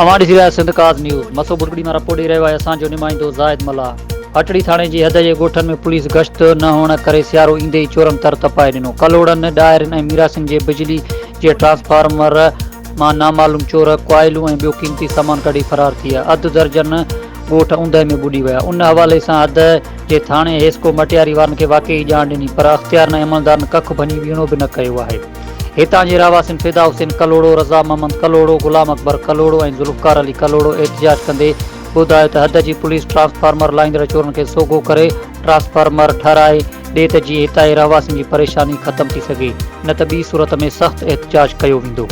اوهان ڏسي رهيا آهيو سنڌ ڪاز نيوز، مسو ڀرڳڙي مان رپورٽ ڏئي رهيو آهي اسان جو نمائندو زاهد ملاح. هٽڙي ٿاڻي جي حد جي ڳوٺن ۾ پوليس گشت نه هئڻ ڪري سيارو ايندي ئي چورن تر تپائي ڏنو. ڪلهوڙن، ڏاهرين ۽ ميراسين جي بجلي جي ٽرانسفارمر مان نامعلوم چور ڪوائلون ۽ ٻيو قيمتي سامان ڪڍي فرار ٿي ويا. اڌ درجن ڳوٺ اوندهه ۾ ٻڏي ويا. ان حوالي سان حد جي ٿاڻي حيسڪو مٽياري وارن کي واقعي جي ڄاڻ ڏني پر اختيارن ۽ عملدارن ڪک ڀڃي ٻيڻو به نه ڪيو آهي. هتان جي رهواسين فدا حسين ڪلهوڙو، رضا محمد ڪلهوڙو، غلام اڪبر ڪلهوڙو ۽ ذوالفقار علي ڪلهوڙو احتجاج ڪندي ٻڌايو ته حد جي پوليس ٽرانسفارمر لاهيندڙ چورن کي سوگهو ڪري ٽرانسفارمر ٺهرائي ڏي ته جيئن هتان جي رهواسين جي پريشاني ختم ٿي سگهي نه ته ٻي صورت ۾ سخت احتجاج ڪيو ويندو.